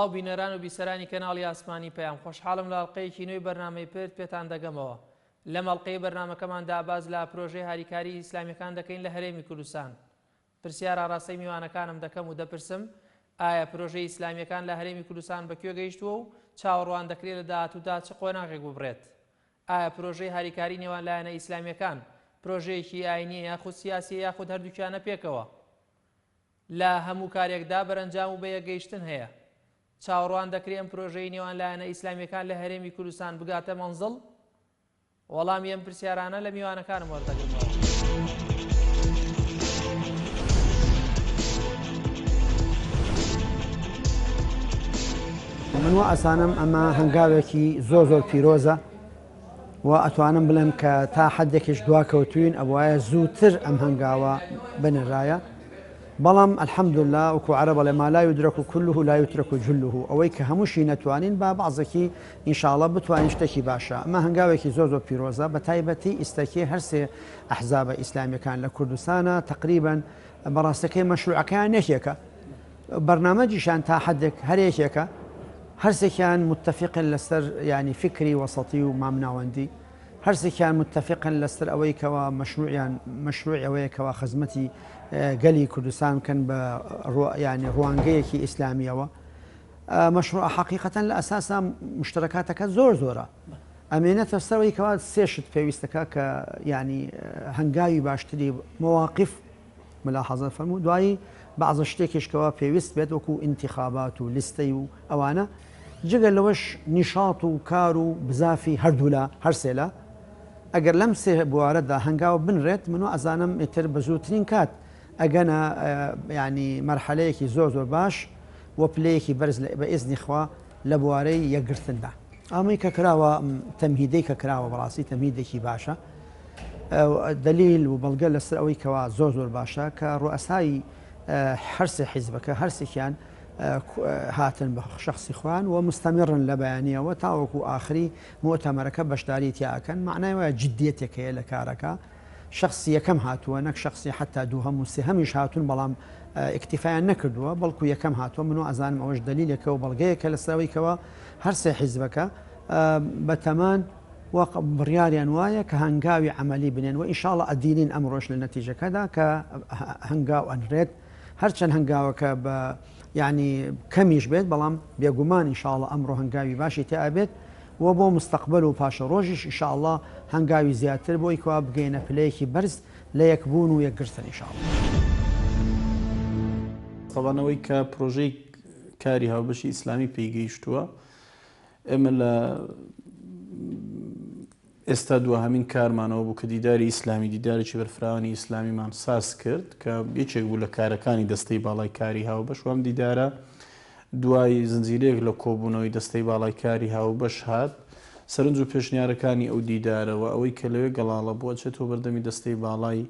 سڵاو بینەران و بیسەرانی کەناڵی ئاسمانی پەیام، خۆشحاڵم لە ئەڵقەیەکی نوێی بەرنامەی پرد پێتان دەگەمەوە. لەم ئەڵقەی بەرنامەکەماندا باس لە پرۆژەی هاریکاری ئیسلامیەکان دەکەین لە هەرێمی کوردستان. پرسیار ئاڕاستەی میوانەکانم دەکەم و دەپرسم ئایا پرۆژەی ئیسلامیەکان لە هەرێمی کوردستان بە کوێ گەیشتووە و چاوەڕوان دەکرێت لە داهاتوودا چ قۆناغێک ببڕێت؟ ئایا پرۆژەی هاریکاری نێوان لایەنە ئیسلامیەکان پرۆژەیەکی ئاینیە یاخود سیاسیە یاخود هەردووکیانە پێکەوە؟ لە هەموو کارێکدا بەرەنجام و بەیەکگەیشتن هەیە. چاوەڕوان دەکرێ ئەم پرۆژەی نێوان لایەنە ئیسلامیەکان لە هەرێمی کوردستان بگاتە مەنزڵ؟ وەڵامی ئەم پرسیارانە لە میوانەکانم وەردەگرمەوە. من وا ئەزانم ئەمە هەنگاوێکی زۆر زۆر پیرۆزە و ئەتوانم بڵێم کە تا حدێکیش دوا کەوتوین ئەبواە زووتر ئەم هەنگاوە بنرایە بەڵام الحمدللە وەکو عەرەب ئەڵێ ما لا یدرک کله لا یترک جله ئەوەی کە هەمووشی نەتوانین با بەعزێکی ان شاء اللە بتوانین شتێکی باشە ئەمە هەنگاوێکی زۆر زۆر پیرۆزە بە تایبەتی ئیستەکی هەرسێ ئەحزابە ئیسلامیەکان لە کوردستانە تقریبا بەڕاستەکەی مەشروعەکەیان یەکێکە بەرنامەجیشان تا حدێک هەر یەکێکە هەرسێکیان متفقن لەسەر ینی فکری وەسەتی و مامناوەندی هەرسێکیان متفقن لەسەر ئەوەی کەوا مەشروعیان مەشروعی ئەوەیە کەوا خزمەتی گەلی کوردستان بکەن بە ینی ڕوانگەیەکی ئیسلامیەوە مەشروع حقیقەتەن لە ئەساسا مشتەرەکاتەکە زۆر زۆرە ئەمێنێتە سەرەوەی کەوا سێ شت پێویستەکە کە ینی هەنگاوی باشتری مواقف ملاحظە فەرموو دوایی بەعزە شتێکیش کەوا پێویست بێت وەکو ئینتیخابات و لیستەی و ئەوانە جگە لەوەش نیشاط و کار و بزافی هەردوولا هەرسێلا ئەگەر لەم سێ بوارەدا هەنگاو بنرێت من وا ئەزانم ئیتر بە زووترین کات ئەگەنە یانی مەرحەلەیەکی زۆر زۆر باش و پلەیەکی بەرز بە ئیزنی خوا لە بوارەی یەکگرتندا. ئەمەی کە کراوە تەمهیدەی کە کراوە بەڕاستی تەمهیدێکی باشە دەلیل و بەڵگە لەسەر ئەوەی کەوا زۆر زۆر باشە کە ڕوئەسای هەرسێ حیزبەکە هەرسێکیان هاتن بە شخصی خۆیان و مستەمڕن لە بەیانیەوە تاوەکو ئاخری موئتەمەرەکە بەشداری تیا ئەکەن مەعنای وایە جدیەتێک هەیە لە کارەکە شخصی یەکەم هاتووە نەک شخصی حتا دووهەم و سێهەمیش هاتوون بەڵام ئیکتیفایان نەکردووە بەڵکو یەکەم هاتووە من ئەزانم ئەوەش دەلیلێکە و بەڵگەیەکە لەسەرەوەی کەوا هەرسێ حیزبەکە بەتەمان و بڕیاریان وایە کە هەنگاوی عملی بنێن و ئینشاءاللە ئەدینین ئەمڕۆش لە نەتیجەکەدا کە هەنگاو ئەنرێت هەرچەند هەنگاوەکە بە یانی کەمیش بێت بەڵام بێگومان ان شاء اللە ئەمڕۆ هەنگاوی باشی تیا ئەبێت و بۆ مستەقبەل و پاشەڕۆژیش ان شاء اللە هەنگاوی زیاتر بۆی کوا بگەینە پلەیەکی بەرز لە یەکبوون و یەکگرتن ان شاء اللە. تەبعەن ئەوەی کە پرۆژەی کاری هاوبەشی ئیسلامی پێی گەیشتووە ئێمە لە ئێستا دواهەمین کارمانەوە بوو کە دیداری ئیسلامی، دیدارێکی بەرفراوانی ئیسلامیمان ساز کرد کە یەکێک بوو لە کارەکانی دەستەی باڵای کاری هاوبەش و ئەم دیدارە دوای زنجیرەیەک لە کۆبوونەوەی دەستەی باڵای کاری هاوبەش هات. سەرنج و پێشنیارەکانی ئەو دیدارە و ئەوەی کە لەوێ گەڵاڵە بوو ئەچێتەوە بەردەمی دەستەی باڵای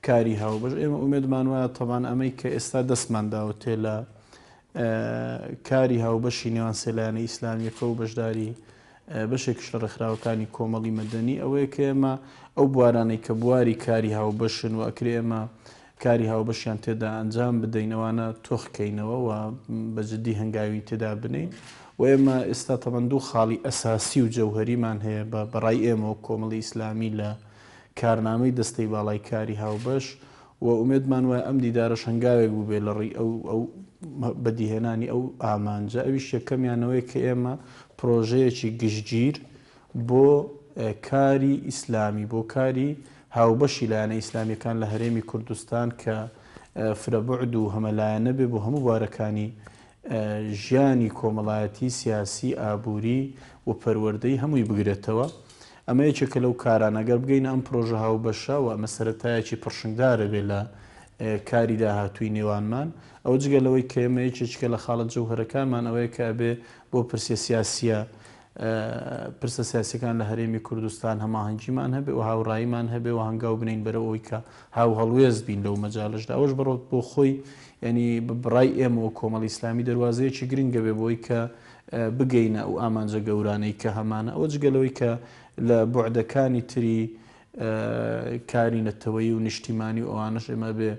کاری هاوبەش. ئێمە ئومێدمان وایە تەبعەن ئەمەی کە ئێستا دەستمان داوەتێ لە کاری هاوبەشی نێوان سێ لایەنە ئیسلامییەکە و بەشداری بەشێکیش لە ڕێکخراوەکانی کۆمەڵی مەدەنی ئەوەیە کە ئێمە ئەو بوارانەی کە بواری کاری هاوبەشن و ئەکرێ ئێمە کاری هاوبەشیان تێدا ئەنجام بدەین ئەوانە تۆخ کەینەوە و بە جدی هەنگاوی تێدا بنێین و ئێمە ئێستا تەبەن دوو خاڵی ئەساسی و جەوهەریمان هەیە بە بەڕای ئێمە وەک کۆمەڵی ئیسلامی لە کارنامەی دەستەی باڵای کاری هاوبەش و ئومێدمان وایە ئەم دیدارەش هەنگاوێک بووبێ لە ڕێی ئەو ئەو بەدیهێنانی ئەو ئامانجە، ئەویش یەکەمیان ئەوەیە کە ئێمە پرۆژەیەکی گشتگیر بۆ کاری ئیسلامی، بۆ کاری هاوبەشی لایەنە ئیسلامییەکان لە هەرێمی کوردستان کە فرەبوعد و هەمەلایەنە بێ بۆ هەموو بوارەکانی ژیانی کۆمەڵایەتی، سیاسی، ئابووری و پەروەردەیی هەمووی بگرێتەوە. ئەمە یەکێکە لەو کارانە. گەر بگەینە ئەم پرۆژە هاوبەشە و ئەمە سەرەتایەکی پڕشنگدارە بێ لە کاری داهاتووی نێوانمان. ئەوە جگە لەوەی کە ئێمە یەکێکیکە لە خاڵە جەوهەرەکانمان ئەوەیە کە ئەبێ بۆ پرسە سیاسییە پرسە سیاسیەکان لە هەرێمی کوردستان هەماهەنگیمان هەبێ و هاوڕاییمان هەبێ و هەنگاو بنێین بەرەو ئەوەی کە هاوهەڵوێست بین لەو مەجالەشدا. ئەوەش بەڕۆ بۆ خۆی یانی بە بڕای ئێمە وەک کۆمەڵی ئیسلامی دەروازەیەکی گرنگە بێ بۆی کە بگەینە ئەو ئامانجە گەورانەی کە هەمانە. ئەوە جگە لەوەی کە لە بوعدەکانی تری کاری نەتەوەیی و نیشتیمانی و ئەوانەش ئێمە بێ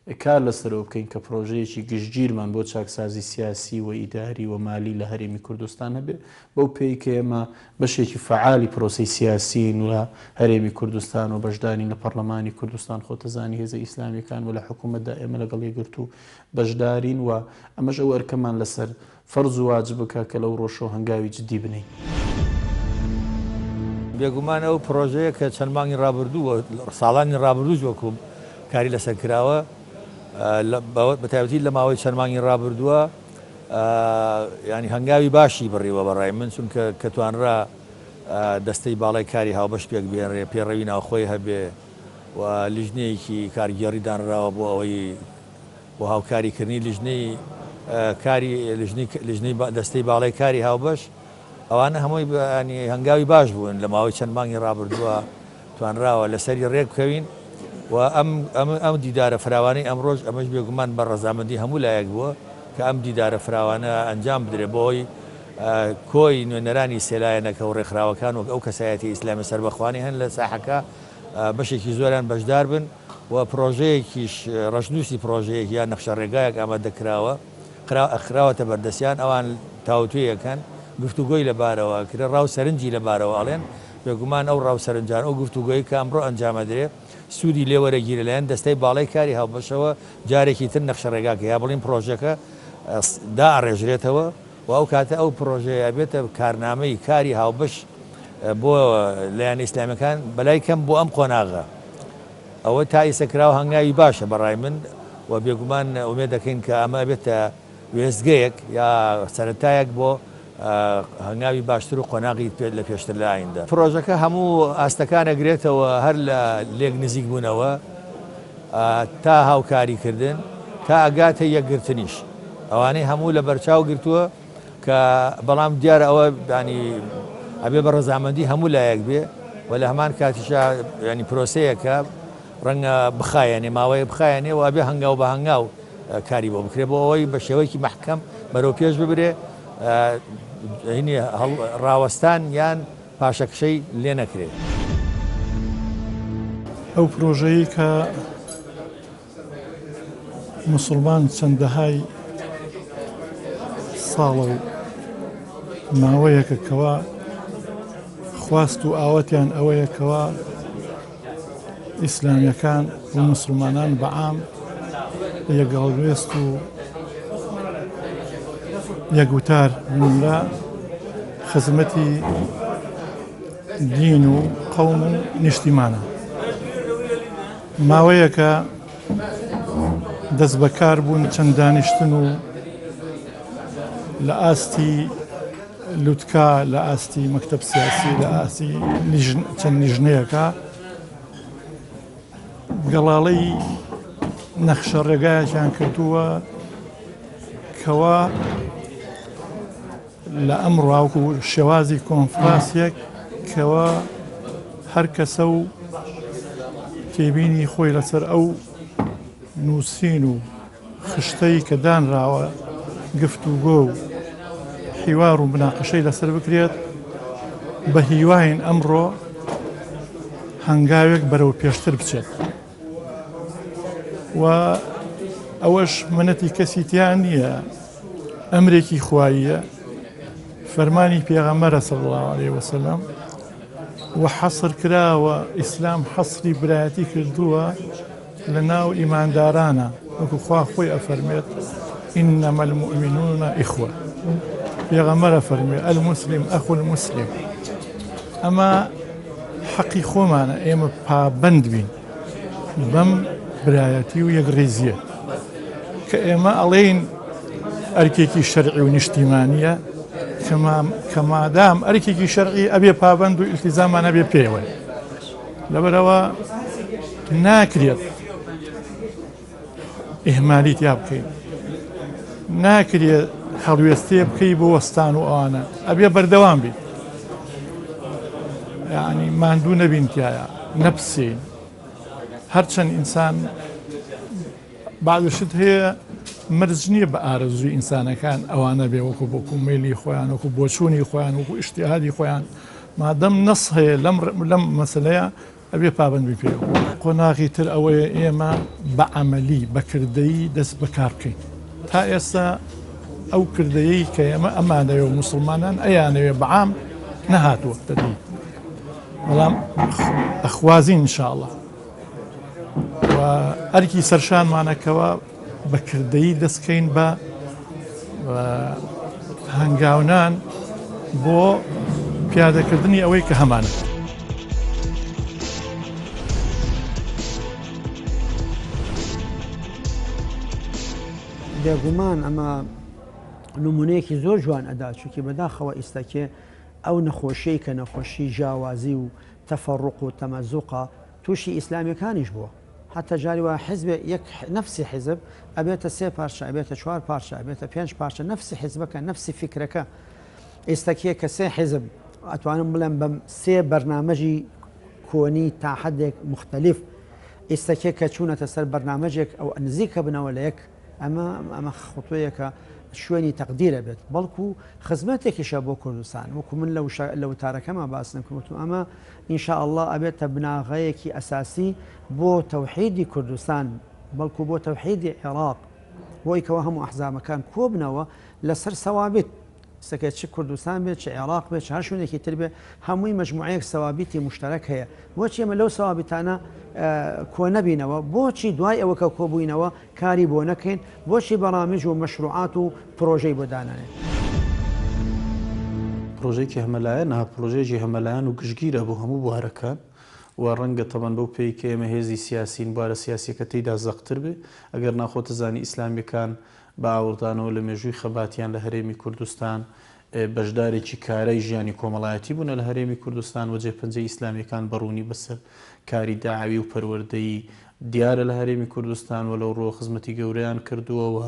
کار لەسەرەوە بکەین کە پرۆژەیەکی گشتگیرمان بۆ چاکسازی سیاسی و ئیداری و مالی لە هەرێمی کوردستان هەبێ، بەو پێی کە ئێمە بەشێکی فەعالی پرۆسەی سیاسیین لە هەرێمی کوردستان و بەشدارین لە پەڕلەمانی کوردستان، خۆتەزانی هێزە ئیسلامیەکان و لە حکوومەتدا ئێمە لەگەڵ یەکگرتوو بەشدارین و ئەمەش ئەو ئەرکەمان لەسەر فەرز و واجبکە کە لەو ڕۆژەوە هەنگاوی جدی بنێین. بێگومان ئەو پڕۆژەیە کە چەند مانگی ڕابردوو و ساڵانی ڕابردووش وەکو کاری لەسەر کراوە بە تایبەتی لە ماوەی چەند مانگی ڕابردووە ینی هەنگاوی باشی بڕیوە بەڕای من چونکە کە توانرا دەستەی باڵای کاری هاوبەش پێک بێنرێ پێڕەوی ناوخۆی هەبێ و لیژنەیەکی کارگێڕی دانراوە بۆ ئەوەی بۆ هاوکاری کردنی لیژنەی کاری لیژنەی دەستەی باڵای کاری هاوبەش ئەوانە هەمووی هەنگاوی باش بوون لە ماوەی چەند مانگی ڕابردووە توانراوە لەسەری ڕێک بکەوین و ئەم ئەم دیدارە فراوانەی ئەمڕۆژ ئەمەش بێگومان بە ڕەزامەندی هەموو لایەک بووە کە ئەم دیدارە فراوانە ئەنجام بدرێت بۆ ئەوەی کۆی نوێنەرانی سێلایەنەکە و ڕێکخراوەکان وەک ئەو کەسایەتی ئیسلامی سەربەخوانی هەن لە ساحەکە بەشێکی زۆریان بەشدار بن و پرۆژەیەکیش ڕەشنووسی پرۆژەیەک یان نەخشە ڕێگایەک ئامادە کراوە خراوەتە بەردەستیان ئەوان تاوتوێ ئەکەن گفتوگۆی لەبارەوە ئەکرێ ڕاو سەرنجی لەبارەوە ئەڵێن بێگومان ئەو ڕاو سەرنجان ئەو گفتوگۆی کە ئەمڕۆ ئەنجام ئەدرێ سوودی لێ وەرەگیرێ لایەن دەستەی باڵای کاری هاوبەشەوە جارێکی تر نەخشە ڕێگاکە یا بڵێین پرۆژەکە دائەڕێژرێتەوە و ئەو کاتە ئەو پرۆژەیە ئەبێتە کارنامەی کاری هاوبەش بۆ لایەنە ئیسلامیەکان بەلای کەم بۆ ئەم قۆناغە. ئەوە تا ئیسە کراوە هەنگاوی باشە بە ڕای من و بێگومان ئومێد دەکەین کە ئەمە ئەبێتە وێستگەیەک یا سەرەتایەک بۆ هەنگاوی باشتر و قۆناغی لە پێشتر لە ئایندە. پرۆژەکە هەموو ئاستەکان ئەگرێتەوە هەر لە لێک نزیک بوونەوە تا هاوکاری کردن تا ئەگاتە یەکگرتنیش ئەوانەی هەموو لە بەرچاو گرتووە. کە بەڵام دیارە ئەوە ینی ئەبێ بە ڕەزامەندی هەموو لایەک بێ و لە هەمان کاتیشا ینی پرۆسەیەکە ڕەنگە بخایەنێ ماوەیە بخایەنێ و ئەبێ هەنگاو بە هەنگاو کاری بۆ بکرێ بۆ ئەوەی بە شێوەیەکی مەحکەم بەرەو پێش ببرێ هینی ڕاوەستان یان پاشەکشەی لێ نەکرێ. ئەو پرۆژەیەی کە موسڵمان چەندەهای ساڵە و ماوەیەکە کەوا خواست و ئاواتیان ئەوەیە کەوا ئیسلامیەکان و مسلمانان بەعام یەکهەڵوێست و یەکوتار بن لە خزمەتی دین و قەوم و نیشتیمانە. ماوەیەکە دەستبەکار بوون چەند دانیشتن و لە ئاستی لوتکە لە ئاستی مەکتەب سیاسی لە ئاستی چەند لیژنەیەکە گەڵاڵەی نەخشە ڕێگایەکیان کردووە کەوا لە ئەمڕۆ وەکو شێوازی کۆنفرانسێک کەوا هەر کەسە و تێبینی خۆی لەسەر ئەو نووسین و خشتەی کە دانراوە گفتوگۆ و حیوار و مناقەشەی لەسەر بکرێت بە هیواین ئەمڕۆ هەنگاوێک بەرەو پێشتر بچێت و ئەوەش منەتی کەسی تیا نییە ئەمرێکی خواییە فەرمانی پێغەمبەرە صلی اللە علیە وسلم و حەسر کراوە ئیسلام حەسری برایەتی کردووە لە ناو ئیماندارانە وەکو خوا خۆی ئەفەرمێت إنما المؤمنون إخوة پێغەمبەر ئەفەرمێ المسلم أخو المسلم ئەمە حەقی خۆمانە ئێمە پابەند بین بەم برایەتی و یەکڕیزییە کە ئێمە ئەڵێین ئەرکێکی شەرعی و نیشتیمانییە کە مادام ئەرکێکی شەرعی ئەبێ پابەند و ئیلتیزامان هەبێ پێوە لەبەرەوە ناکرێت ئیهمالی تیا بکەین ناکرێت هەڵوێستێ بکەی بۆ وەستان و ئەوانە ئەبێ بەردەوام بیت یعنی ماندوو نەبین تایە نەپسین هەرچەند ئینسان بعض شت هەیە مەرج نییە بە ئارەزووی ئینسانەکان ئەوانە بێ وەکو بۆکو مەیلی خۆیان وەکو بۆچوونی خۆیان وەکو ئیشتیهادی خۆیان مادەم نەس هەیە لەم لەم مەسلەیە. ئەبێ پابەند بین پێیەوە. قۆناغی تر ئەوەیە ئێمە بە عەمەلی، بە کردەیی دەست بە کار بکەین. تا ئێستا ئەو کردەیەی کە ئێمە ئەمانەوێ و موسڵمانان ئەیانەوێ بە عام نەهاتووەتە دی، بەڵام ئەخوازین ان شاء اللە و ئەرکی سەرشانمانە کەوا بە کردەیی دەست کەین بە هەنگاونان بۆ پیادەکردنی ئەوەی کە هەمانە. بێگومان ئەمە نمونەیەکی زۆر جوان ئەدا چونکی بەداخەوە ئیستاکێ ئەو نەخۆشیەی کە نەخۆشی جیاوازی و تەفەڕوق و تەمەزوقە تووشی ئیسلامیەکانیش بووە حتا جاری وایە حزبێ یەک نەفسی حزب ئەبێتە سێ پارچە ئەبێتە چوار پارچە ئەبێتە پێنج پارچە نەفسی حزبەکە نەفسی فیکرەکە ئێستاکێ کە سێ حزب ئەتوانم بڵێم بەم سێ بەرنامەجی کۆنی تا حدێک مختلف ئێستاکێ کە چوونەتە سەر بەرنامەجێک ئەو نزیکە بنەوە لە یەک ئەمە ئەمە خطوەیەکە شوێنی تەقدیرە بێت بەڵکو خزمەتێکیشە بۆ کوردستان وەکو من لە وتارەکەما باسم کرد وتم ئەمە ان شاء اللە ئەبێتە بناغەیەکی ئەساسی بۆ تەوحیدی کوردستان بەڵکو بۆ تەوحیدی عێراق بۆی کەوا هەموو ئەحزابەکان کۆبنەوە لەسەر سەوابت سەکە چ کوردستان بێت چ عێراق بێت چ هەر شوێنێکی تر بێت هەمووی مەجموعەیەک سەوابیتی مشتەرەک هەیە بۆچی ئێمە لەو سەوابیتانە کۆ نەبینەوە بۆچی دوای ئەوە کە کۆبووینەوە کاری بۆ نەکەین بۆچی بەڕامج و مەشروعات و پرۆژەی بۆ دانەنێن؟ پرۆژەیەکی هەمەلایەنە، پرۆژەیەکی هەمەلایەن و گشتگیرە بۆ هەموو بوارەکان و ڕەنگە تەبەن بەو پێی کە ئێمە هێزی سیاسین بوارە سیاسیەکە تێیدا زەقتر بێ ئەگەر نا خۆتەزانی ئیسلامیەکان بە ئاوڕدانەوە لە مێژووی خەباتیان لە هەرێمی کوردستان بەشدارێکی کارای ژیانی کۆمەڵایەتی بوونە لە هەرێمی کوردستان و جێپەنجەی ئیسلامیەکان بە ڕوونی بەسەر کاری دەعەوی و پەروەردەیی دیارە لە هەرێمی کوردستان و لەو ڕووە خزمەتی گەورەیان کردووە و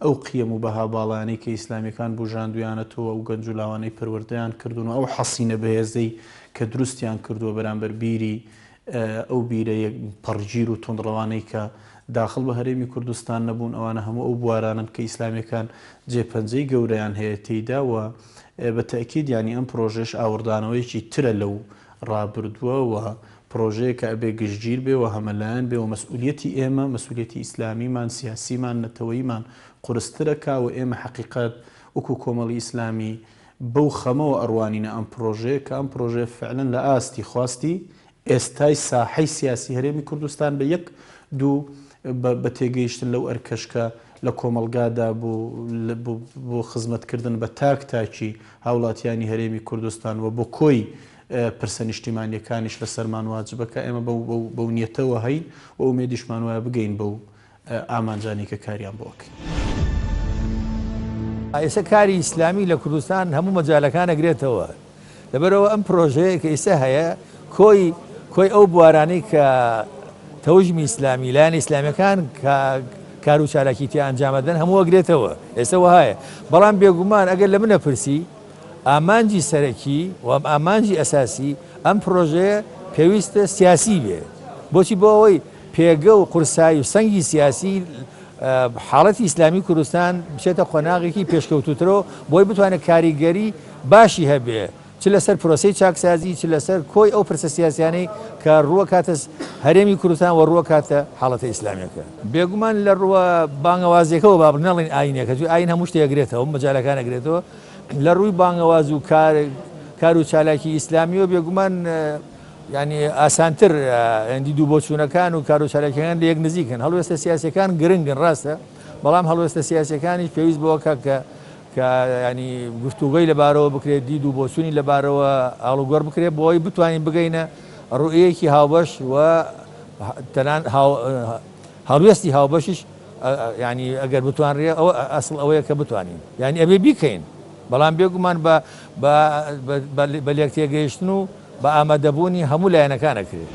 ئەو قیەم و بەها باڵایانەی کە ئیسلامیەکان بوژاندویانەتەوە ئەو گەنج و لاوانەی پەروەردەیان کردوون و ئەو حەسینە بەهێزەی کە دروستیان کردووە بەرامبەر بیری ئەو بیرە پەڕگیر و توندڕەوانەی کە داخڵ بە هەرێمی کوردستان نەبوون، ئەوانە هەموو ئەو بوارانەن کە ئیسلامیەکان جێ پەنجەی گەورەیان هەیە تێیدا و بە تەئکید یانی ئەم پرۆژەیەش ئاوڕدانەوەیەکی ترە لەو ڕابردووە و پرۆژەیەکە ئەبێ گشتگیر بێ و هەمەلایەن بێ و مەسئولیەتی ئێمە، مەسئولیەتی ئیسلامیمان، سیاسیمان، نەتەوەییمان قورسترەکا و ئێمە حەقیقەت وەکوو کۆمەڵی ئیسلامی بەو خەمەوە ئەڕوانینە ئەم پرۆژەیە کە ئەم پرۆژەیە فعلەن لە ئاستی خواستی ئێستای ساحەی سیاسی هەرێمی کوردستان بە یەک دوو بە تێگەیشتن لەو ئەرکەش کە لە کۆمەڵگادا بۆ بۆ خزمەتکردن بە تاک تاکی هاوڵاتیانی هەرێمی کوردستان و بۆ کۆی پرسە نیشتیمانیەکانیش لەسەرمان واجبە کە ئێمە بەو نیەتەوە هەین و ئومێدیشمان وایە بگەین بەو ئامانجانەی کە کاریان بۆ ئەکەین. ئێستا کاری ئیسلامی لە کوردستان هەموو مەجالەکان ئەگرێتەوە، لەبەرئەوە ئەم پرۆژەیە کە ئیستا هەیە کۆی کۆی ئەو بوارانەی کە تەوژمی ئیسلامی لایەنە ئیسلامیەکان کار و چالاکی تیا ئەنجام ئەدەن هەموو ئەگرێتەوە ئێستا وەهایە بەڵام بێگومان ئەگەر لە منە پرسی ئامانجی سەرەکی و ئامانجی ئەساسی ئەم پرۆژەیە پێویستە سیاسی بێ بۆچی بۆ ئەوەی پێگە و قورسایی و سەنگی سیاسی حاڵەتی ئیسلامی کوردستان بچێتە قۆناغێکی پێشکەوتووترەوە بۆی بتوانێت کاریگەری باشی هەبێ چ لەسەر پرۆسەی چاکسازی چ لەسەر کۆی ئەو پرسە سیاسیانەی کە ڕووەکاتە هەرێمی کوردستان و ڕووەکاتە حاڵەتە ئیسلامیەکە. بێگومان لە ڕووە بانگەوازیەکەوە با نەڵێین ئاینێکە چون ئاین هەموو شتێک ئەگرێتەوە مەجالەکان ئەگرێتەوە لە ڕووی بانگەواز و کار کار و چالاکی ئیسلامیەوە بێگومان یانی ئاسانتر دید و بۆچوونەکان و کار و چالاکیەکان لە یەک نزیکن هەڵوێستە سیاسیەکان گرنگن ڕاستە بەڵام هەڵوێستە سیاسیەکانیش پێویست بەوە کە کە کە ینی گفتوگۆی لەبارەوە بکرێت دید و بۆچوونی لەبارەوە ئاڵوگۆڕ بکرێت بۆ ئەوەی بتوانین بگەینە ڕوئیەکی هاوبەش و تەنان هەڵوێستی هاوبەشیش ینی ئەگەر بتوانرێ ئەوە ئەسڵ ئەوەیە کە بتوانین یعنی ئەبێ بیکەین بەڵام بێگومان بە بە لێکتێگەیشتن و بە ئامادەبوونی هەموو لایەنەکان ئەکرێت.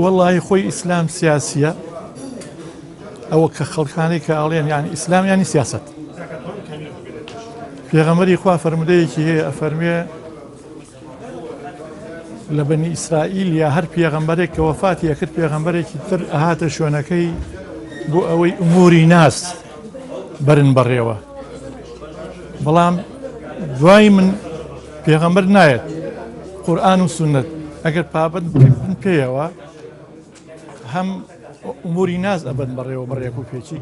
وەڵاهی خۆی ئیسلام سیاسیە ئەوە کە خەڵکانەی کە ئەڵێن یانی ئیسلام یانی سیاسەت پێغەمبەری خوا فەرمودەیەکی هەیە ئەفەرموێ لە بەنی ئیسرائیل یا هەر پێغەمبەرێک کە وەفاتی ئەکرد پێغەمبەرێکی تر ئەهاتە شوێنەکەی بۆ ئەوەی ئوموری ناس بەرن بەڕێوە بەڵام دوای من پێغەمبەر نایەت قورئان و سوننەت. ئەگەر پابەند بن پێیەوە هەم ئوموری ناز ئەبەن بەڕێوە بەڕێک و پێکی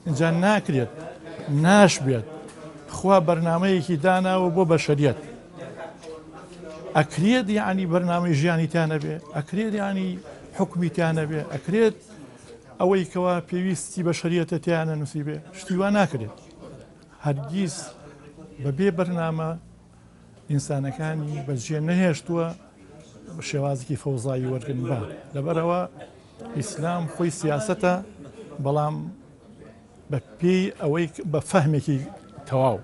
ئینجا ناکرێت ناشبێت خوا بەرنمەیەکی داناوە بۆ بەشەریەت ئەکرێت یعنی بەرنامەی ژیانی تیا نەبێ ئەکرێت یعنی حکومی تیا نەبێ ئەکرێت ئەوەی کەوا پێویستی بە شەریەتە تیانە نووسی بێ شتی وا ناکرێت هەرگیز بەبێ بەرنامە ئینسانەکانی بەجێ نەهێشتووە شێوازێکی فەوزایی وەرگن بە لەبەرەوە ئیسلام خۆی سیاستە بەڵام بە پێی ئەوەی بە فەهمێکی تەواو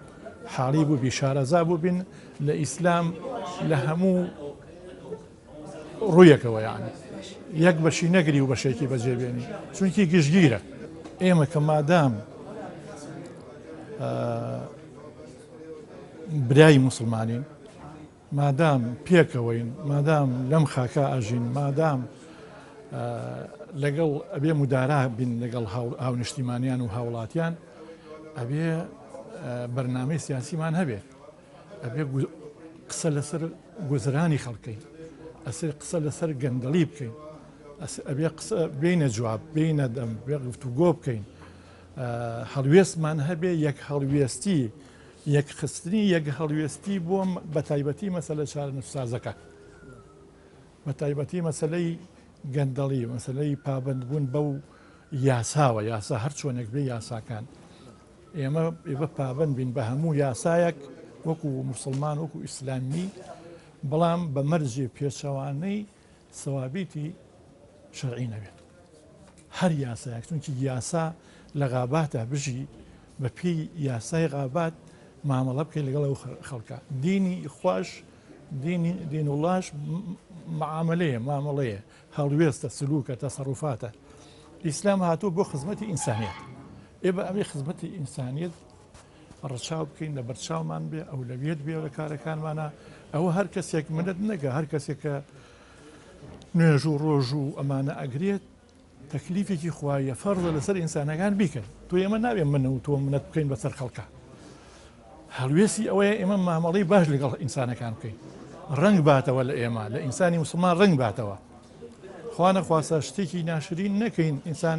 حاڵی بووبی شارەزا بووبین لە ئیسلام لە هەموو ڕوویەکەوە یعنی یەک بەشی نەگری و بەشێکی بەجێ بێنی چونکی گشتگیرە ئێمە کە مادام برای موسڵمانین، مادام پێکەوەین، مادام لەم خاکە ئەژین، مادام لەگەڵ ئەبێ مدارا بین لەگەڵ هاونیشتیمانیان و هاوڵاتیان، ئەبێ بەرنامەی سیاسیمان هەبێت، ئەبێ قسە لەسەر گوزرانی خەڵکەین، ئەسێ قسە لەسەر گەندەڵی بکەین، ئەبێ قسە بینە جواب، بینە دەم، بێ گفتوگۆ بکەین، هەڵوێستمان هەبێ یەک هەڵوێستی یەکخستنی یەک هەڵوێستی بۆ بە تایبەتی مەسەلە چارەنووسسازەکە بە تایبەتی مەسلەی گەندەڵی مەسلەی پابندبوون بەو یاساوە یاسا هەر چۆنێک بێ یاساکان ئێمە ئێمە پابند بین بە هەموو یاسایەک وەکو مسلمان وەکو ئیسلامی بەڵام بە مەرجێ پێچەوانەی سەوابیتی شەرعی نەبێت هەر یاسایەک چونکی یاسا لە غاباتە بژی بە پێی یاسای غابات مامەڵە بکەیت لەگەڵ ئەو خەڵکە دینی خوش دینی دین وڵاش معاملەیە مامەڵەیە هەڵوێستە سلوکە تەسەڕوفاتە ئیسلام هاتووە بۆ خزمەتی ئینسانیت ئێ بە ئەمەی خزمەتی ئینسانیت ڕەچاو بکەین لە بەرچاومان بێ ئەولەویەت بێ لە کارەکانمانە ئەوە هەر کەسێک منەت نەگە هەر کەسێک کە نوێژ و ڕۆژ و ئەمانە ئەگرێت تەکلیفێکی خوایە فەرزە لەسەر ئینسانەکان بیکەن تۆ ئێمە ناوێ من و تۆ منەت بکەین بەسەر خەڵکە هەڵوێستی ئەوەیە ئێمە مامەڵەی باش لەگەڵ ئینسانەکان بکەین ڕنگ باتەوە لە ئێمە لە ئینسانی مسلمان ڕنگ باتەوە خوانەخواستە شتێکی ناشرین نەکەین ئینسان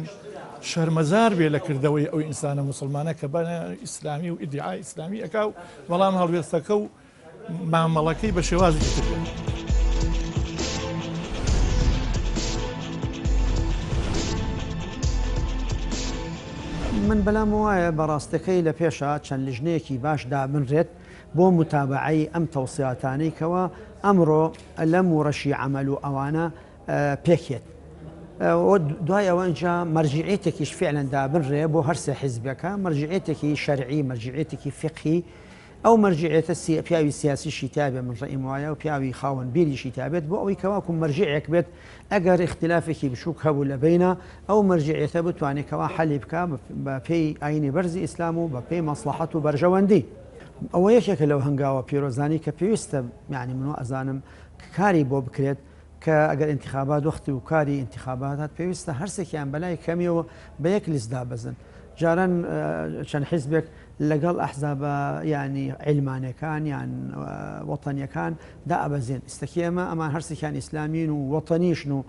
شەرمەزار بێ لە کردەوەی ئەو ئینسانە موسڵمانە کە بە ئیسلامی و ئیدعای ئیسلامی ئەکا و بەڵام هەڵوێستەکە و مامەڵەکەی بە شێوازێکی تر بێت. من بەلام وایە بەڕاستەکەی لە پێشا چەند لیژنەیەکی باش دابنرێت بۆ متابەعەی ئەم تەوسیاتانەی کەوا ئەمڕۆ لەم وڕەشی عەمەل و ئەوانە پێکهێت و دوای ئەوە ئینجا مەرجیعیەتێکیش فعلەن دابنرێ بۆ هەرسێ حیزبەکە مەرجیعیەتێکی شەرعی مەرجیعیەتێکی فیقهی ئەو مەرجیعیەتە پیاوی سیاسیشی تیابێ من ڕەئیم وایە و پیاوی خاوەن بیریشی تیابێت بۆ ئەوەی کەواکو مەرجیعێک بێت ئەگەر ئیختلافێکی بچووک هەبوو لە بەینا ئەو مەرجیعیەتە بتوانێت کەوا حەلی بکا بە پێی ئاینی بەرزی ئیسلام و بە پێی مەسڵەحەت و بەرژەوەندی. ئەوە یەکێکە لەو هەنگاوە پیرۆزانەی کە پێویستە یانی من وا ئەزانم کاری بۆ بکرێت کە ئەگەر ئینتخابات وەختی و کاری ئینتخابات هات پێویستە هەرسێکیان بەلای کەمیەوە بە یەک لیست دابەزن جاران چەند حیزبێک لەگەڵ ئەحزابە یانی عیلمانەکان یان وەتەنیەکان دائەبەزێن ئیستەکی ئێمە ئەمان هەرسێکیان ئیسلامین و وەتەنیشن و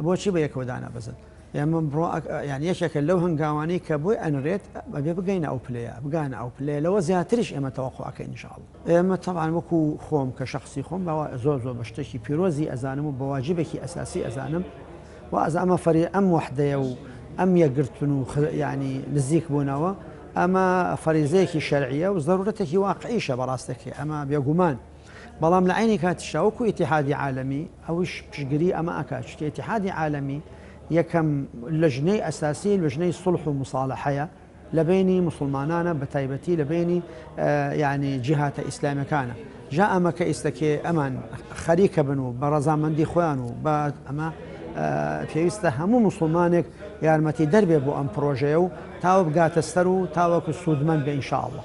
بۆچی بە یەکەوە دانابەزن ئێمە بڕۆ یان یەکێکە لەو هەنگاوانەی کە بۆی ئەنرێت ئەبێ بگەینە ئەو پلەیە بگانە ئەو پلەیە لەوە زیاتریش ئێمە تەوەقع ئەکەین ان شاء الله ئێمە تەبعەن وەکو خۆم کە شەخسی خۆم بە زۆر زۆر بە شتێکی پیرۆزی ئەزانم و بە واجبێکی ئەساسی ئەزانم و ئەز ئەمە فەری ئەم وەحدەیە و ئەم یەکگرتن و یعنی نزیک بوونەوە ئەمە فەریزەیەکی شەرعیە و زەرورەتێکی واقعیشە بەڕاستەکەی ئەمە بێگومان بەڵام لە عەینی کاتیشا وەکو ئیتیحادی عالەمی ئەویش پشتگری ئەمە ئەکات چونکە ئیتیحادی عالەمی یەکەم لەژنەی ئەساسی لەژنەی سوڵح و موساڵەحەیە لە بەینی موسڵمانانە بە تایبەتی لە بەینی یعنی جیهاتە ئیسلامیەکانە جا ئەمە کە ئیستەکێ ئەمان خەریکە بن و بە ڕەزامەندی خۆیان و بە ئەمە پێویستە هەموو موسڵمانێک یارمەتی دەربێ بۆ ئەم پرۆژەیە و تاوە بگاتە سەر و تاوەکو سوودمەند بێ ئینشاءاللە.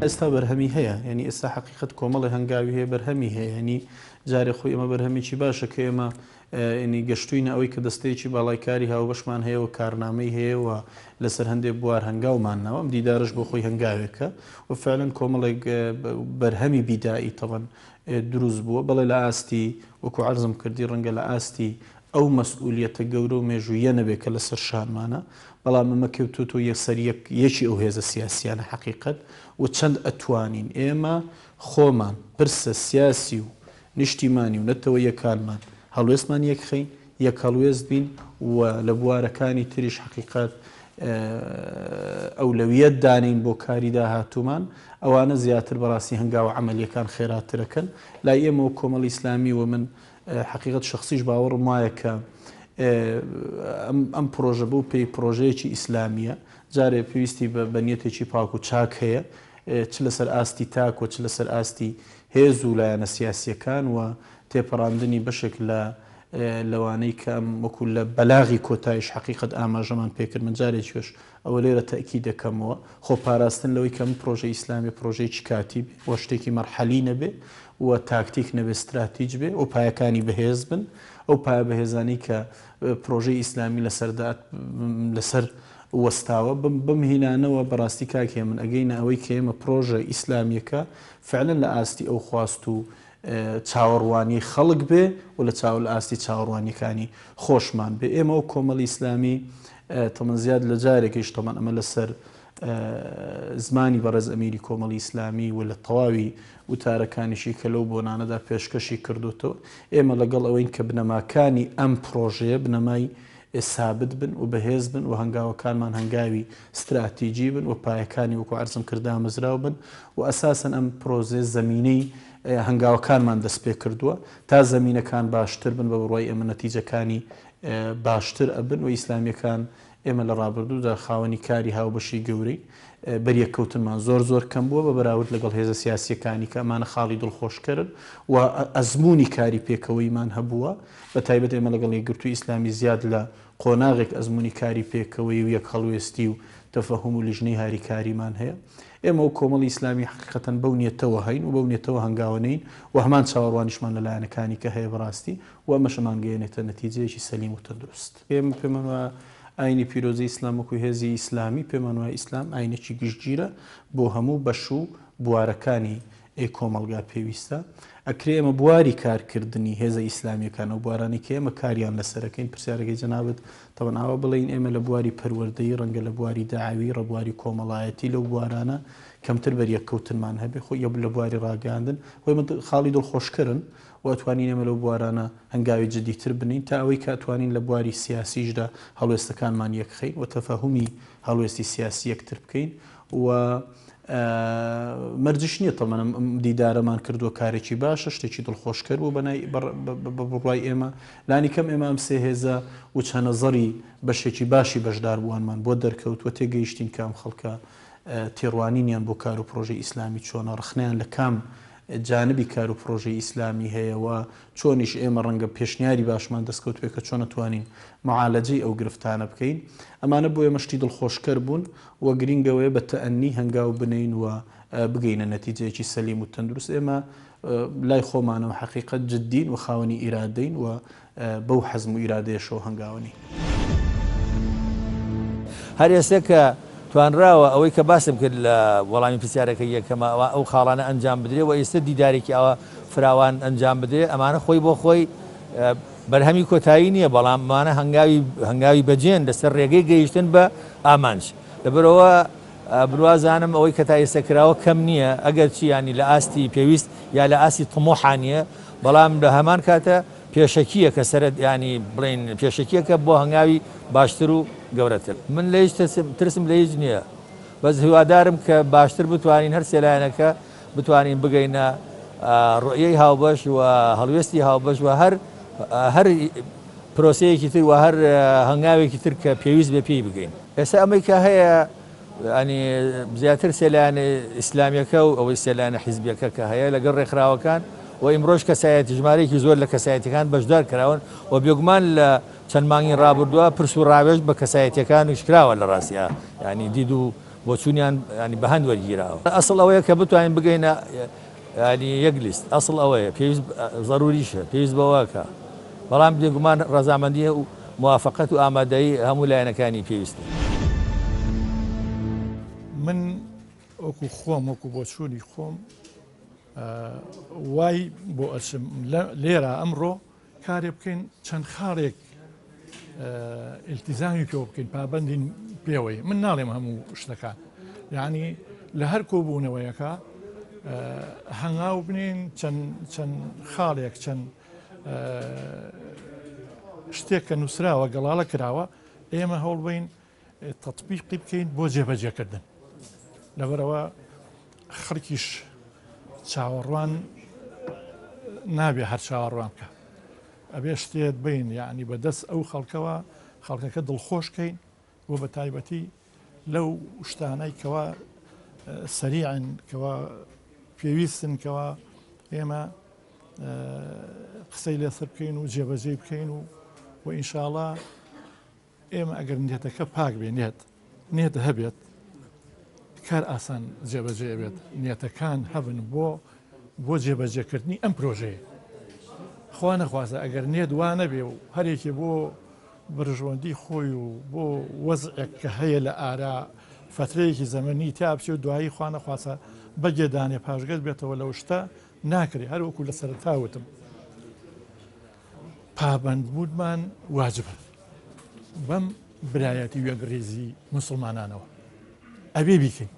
ئێستا بەرهەمی هەیە، یانی ئێستا حەقیقەت کۆمەڵێ هەنگاوی هەیە بەرهەمی هەیە، یانی جارێ خۆی ئەمە بەرهەمێکی باشە کە ئێمە یانی گەشتووینە ئەوەی کە دەستەیەکی باڵای کاری هاوبەشمان هەیە و کارنامەی هەیە و لەسەر هەندێک بوار هەنگاومان ناوە، ئەم دیدارەش بۆ خۆی هەنگاوێکە و فعلەن کۆمەڵێک بەرهەمی بیدائی تەبەن دروست بووە، بەڵێ لە ئاستی وەکو عەرزم کردی ڕەنگە لە ئاستی ئەو مەسئولیەتە گەورە و مێژووییە نەبێ کە لەسەر شانمانە، بەڵام ئەمە کەوتۆتۆ یەکسەر یەک یەکی ئەو هێزە سیاسیانە حەقیقەت و چەند ئەتوانین ئێمە خۆمان پرسە سیاسی و نیشتیمانی و نەتەوەییەکانمان هەڵوێستمان یەکخەین، یەک هەڵوێست بین و لە بوارەکانی تریش حەقیقەت ئەولەویەت دانێین بۆ کاری داهاتوومان، ئەوانە زیاتر بەڕاستی هەنگاوە عەمەلیەکان خێراترەکەن. لای ئێمە وەک کۆمەڵی ئیسلامی و من حەقیقەت شەخسیش باوەڕم وایە کە ئەم پرۆژە بەو پێی پرۆژەیەکی ئیسلامییە، جارێ پێویستی بە نیەتێکی پاک و چاک هەیە، چ لەسەر ئاستی تاک و چ لەسەر ئاستی هێز و لایەنە سیاسییەکان و تێپەڕاندنی بەشێک لە لەوانەی کە ئەم وەکو لە بەلاغی کۆتایش حەقیقەت ئاماژەمان پێکرد من جارێکیش ئەوە لێرە تەئکید دەکەمەوە خۆ پاراستن لەوەی کە ئەم پرۆژەی ئیسلامی پرۆژەیەکی کاتی بێ و شتێکی مەرحەلی نەبێ و تاکتیک نەبێ ستراتیج بێ و پایەکانی بەهێز بن ئەو پایە بەهێزانەی کە پرۆژەی ئیسلامی لەسەر لەسەر وەستاوە بەم هینانەوە بەڕاستی کاک هێمن ئەگەینە ئەوەی کە ئێمە پرۆژە ئیسلامیەکە فعلا لە ئاستی ئەو خواست و چاوەڕوانیی خەڵک بێ و لە چاو لە ئاستی چاوەڕوانییەکانی خۆشمان بێ. ئێمە وەک کۆمەڵی ئیسلامی تەمەن زیاد لە جارێکیش تەمەن ئەمە لەسەر زمانی بەڕێز ئەمیری کۆمەڵی ئیسلامی و لە تەواوی وتارەکانیشی کە لەو بۆنانەدا پێشکەشی کردوتەوە ئێمە لەگەڵ ئەوەین کە بنەماکانی ئەم پرۆژەیە بنەمای سابت بن و بەهێز بن و هەنگاوەکانمان هەنگاوی ستراتیجی بن و پایەکانی وەکو عەرزم کرد دامەزراو بن و ئەساسەن ئەم پرۆزەیە زەمینەی هەنگاوەکانمان دەست پێ کردووە تا زەمینەکان باشتر بن بە بڕوای ئێمە نەتیجەکانی باشتر ئەبن و ئیسلامیەکان ئێمە لە ڕابردوودا خاوەنی کاری هاوبەشی گەورەین بەریەککەوتنمان زۆر زۆر کەم بووە بە بەراورد لەگەڵ هێزە سیاسیەکانی کە ئەمانە خاڵی دڵخۆشکەرن و ئەزموونی کاری پێکەوەیمان هەبووە بە تایبەت ئێمە لەگەڵ یەکگرتووی ئیسلامی زیاد لە قۆناغێک ئەزموونی کاری پێکەوەیی و یەکهەڵوێستی و تەفەهوم و لیژنەی هاریکاریمان هەیە. ئێمە وەک کۆمەڵی ئیسلامی حەقیقەتەن بەو نیەتەوە هەین و بەو نیەتەوە هەنگاوە نێین و هەمان چاوەڕوانیشمان لە لایەنەکانی کە هەیە بەڕاستی و ئەمەش ئەمانگەیەنێتە نەتیجەیەکی سەلیم و تەندروست. ئێمە پێمان وایە ئایینی پیرۆزی ئیسلام وەکو هێزی ئیسلامی پێمان وایە ئیسلام ئایینێکی گشتگیرە بۆ هەموو بەش و بوارەکانی ئەی کۆمەڵگا پێویستە؟ ئەکرێ ئێمە بواری کارکردنی هێزە ئیسلامیەکان ئەو بوارانەی کە ئێمە کاریان لەسەرەکەین پرسیارەکەی جەنابت تەبەن ئاوا بڵێین ئێمە لە بواری پەروەردەیی ڕەنگە لە بواری دەعەوی ڕە بواری کۆمەڵایەتی لەو بوارانە کەمتر بەریەککەوتنمان هەبێ خۆ یە لە بواری ڕاگەیاندن خۆ ئێمە خاڵی دڵخۆشکەرن و ئەتوانین ئێمە لەو بوارانە هەنگاوی جدیتر بنێین تا ئەوەی کە ئەتوانین لە بواری سیاسیشدا هەڵوێستەکانمان یەکخەین و تەفەهومی هەڵوێستی سیاسی یەکتر بکەین و مەرجیش نییە تەمەن ئەم دیدارەمان کردووە کارێکی باشە شتێکی دڵخۆشکەر بوو بەنای بە بڕوای ئێمە لانی کەم ئێمە ئەم سێ هێزە و چەنەزەری بەشێکی باشی بەشداربووانمان بۆ دەرکەوت و تێگەیشتین کە ئەم خەڵکە تێڕوانینیان بۆ کار و پرۆژەی ئیسلامی چۆنە ڕخنەیان لە کام جانبی کار و پرۆژەی ئیسلامی هەیە و چۆنیش ئێمە ڕەنگە پێشنیاری باشمان دەستکەوت بێ کە چۆن ئەتوانین معالەجەی ئەو گرفتانە بکەین ئەمانە بۆ ئێمە شتی دڵخۆشکەر بوون و گرینگ ئەوەیە بە تەئەنی هەنگاو بنێین و بگەینە نەتیجەیەکی سەلیم و تەندروست ئێمە لای خۆمانەوە حەقیقەت جدین و خاوەنی ئیرادەین و بەو حەزم و ئیرادەیەشەوە هەنگاونین. هەر ئێستە کە توانراوە ئەوەی کە باسم کرد لە وەڵامی پرسیارەکەی یەکەما ئەوا ئەو خاڵانە ئەنجام بدرێ و ئێستە دیدارێکی ئاوا فراوان ئەنجام بدرێ ئەمانە خۆی بۆ خۆی بەرهەمی کۆتایی نییە بەڵام ئەمانە هەنگاوی هەنگاوی بەجێن لەسەر ڕێگەی گەیشتن بە ئامانج لەبەرئەوە بروازانم ئەوەی کە تا ئێستا کراوە کەم نییە ئەگەر چی یانی لە ئاستی پێویست یا لە ئاستی طموحا نییە بەڵام لە هەمان کاتە پێشەکییەکە سەرەت یانی بڵێین پێشەکییەکە بۆ هەنگاوی باشتر و گەورەتر. من لە هیچ ترسم ترسم لە هیچ نییە بەس هیوادارم کە باشتر بتوانین هەر سێ لایەنەکە بتوانین بگەینە ڕوئیەی هاوبەش و هەڵوێستی هاوبەش و هەر هەر پرۆسەیەکی تر و هەر هەنگاوێکی تر کە پێویست بێ پێی بگەین. ئێستا ئەمەی کە هەیە یانی زیاتر سێ لایەنە ئیسلامیەکە و ئەوەی سێ لایەنە حیزبیەکە کە هەیە لەگەڵ ڕێکخراوەکان و ئیمڕۆش کەسایەتی ژمارەیەکی زۆر لە کەسایەتیەکان بەشدار کراون و بێگومان لە چەند مانگی ڕابردووە پرس و ڕاوێژ بە کەسایەتیەکانیش کراوە لە ڕاستیا یانی دید و بۆچوونیان ینی بە هەند وەرگیراوە. ئەسڵ ئەوەیە کە بتوانین بگەینە ینی یەک لیست، ئەسڵ ئەوەیە، پێویست زەروریشە، پێویست بەوەکە، بەڵام بێگومان ڕەزامەندی و موافەقەت و ئامادەیی هەموو لایەنەکانی پێویستە. من وەکو خۆم، وەکو بۆچوونی خۆم وای بۆ ئەچم لێرە ئەمڕۆ کارێ بکەین چەند خاڵێک ئیلتیزامی پێوە بکەین پابندین پێوەی من ناڵێم هەموو شتەکان یعنی لە هەر کۆبوونەوەیەکە هەنگاو بنین چەند خاڵێک چەند شتێک کە نووسراوە گەڵاڵە کراوە ئێمە هەوڵبین تەتبیقی بکەین بۆ جێبەجێکردن لەبەرەوە خەڵکیش چاوەڕوان نابێ هەر چاوەڕوان بکە ئەبێ شتێت بین یعنی بەدەست ئەو خەڵکەوە خەڵکەکە دڵخۆشکەین و بە تایبەتی لەو شتانەی کەوا سەریعن کەوا پێویستن کەوا ئێمە قسەی لەسەر بکەین و جێبەجێ بکەین و و ئینشاءڵا ئێمە ئەگەر نیەتەکە پاک بێ نیەت نیەت هەبێت کار ئاسان جێبەجێ ئەبێت نیەتەکان هەبن بۆ بۆ جێبەجێکردنی ئەم پرۆژەیە خوا نەخوازە ئەگەر نیەت وا نەبێ و هەرێکی بۆ بەرژەوەندی خۆی و بۆ وەزعێک کە هەیە لە ئارا فترەیەکی زەمەنی تا بچێ و دوایی خوا نەخواسە بەگێدانێ پاشگەز بێتەوە لەو شتە ناکرێ هەر وەکو لە سەرەتا وتم پابەندبوونمان واجبە بەم برایەتی و یەکڕیزی موسڵمانانەوە ئەبێ بیکەین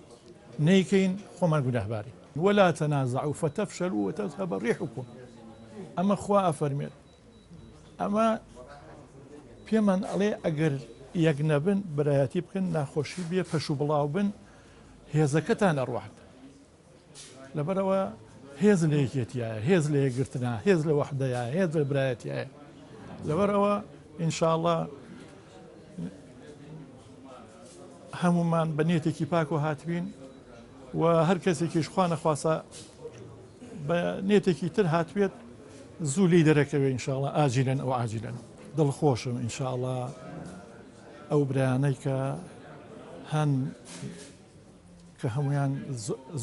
نەیکەین خۆمان گوناهبارین ولا تنازعوا فتفشلوا وتذهب ريحكم ئەمە خوا ئەفەرمێت ئەمە پێمان ئەڵێ ئەگەر یەک نەبن برایەتی بکەن ناخۆشی بێ پەش و بڵاو بن هێزەکەتان ئەڕوات لەبەرئەوە هێز لە یەکێتیایە، هێز لە یەکگرتنە، هێز لە وەحدەیە، هێز لە برایەتیایە. لەبەرئەوە ئینشاڵڵا هەمومان بە نێتێکی پاکەوە هاتبین و هەر کەسێکیش خوا نەخواسە بە نێتێکی تر هاتبێت زوو لی دەرەکەوێ ئینشاڵڵا ئاجیلەن ئەو عاجیلەن دڵخۆشم ئینشاڵڵا ئەو برایانەی کە هەن کە هەموویان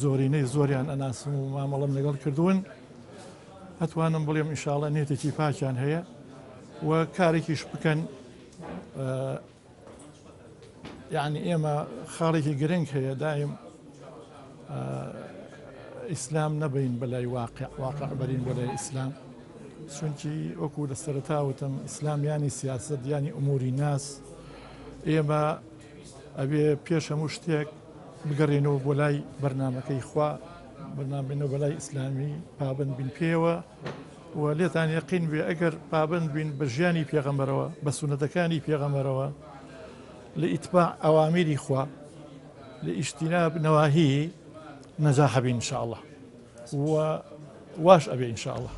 زۆرینەی زۆریان ئەناسم و مامەڵەم لەگەڵ کردوون ئەتوانم بڵێم ئینشاڵە نێتێکی پاکیان هەیە و کارێکیش بکەن یعنی ئێمە خاڵێکی گرنگ هەیە دایم ئیسلام نەبین بەلای واقع واقع بەرین بەلای ئیسلام چونکی وەکو لە سەرتاوتم ئیسلام ینی سیاست ینی ئوموری ناس ئێمە ئەبێ پێش هەموو شتێک بگەڕێنەوە بۆ لای بەرنامەکەی خوا، بەرنامەینەوە بە لای ئیسلامی، پابەند بین پێیەوە و لێتان یەقین بێ ئەگەر پابەند بین بە ژیانی پێغەمبەرەوە، بە سوننەتەکانی پێغەمبەرەوە، لە ئیتباع ئەوامیری خوا، لە ئیجتیناب نەواهی نەجاح ئەبین ان شاء اللە و واش ئەبێ ان شاء اللە.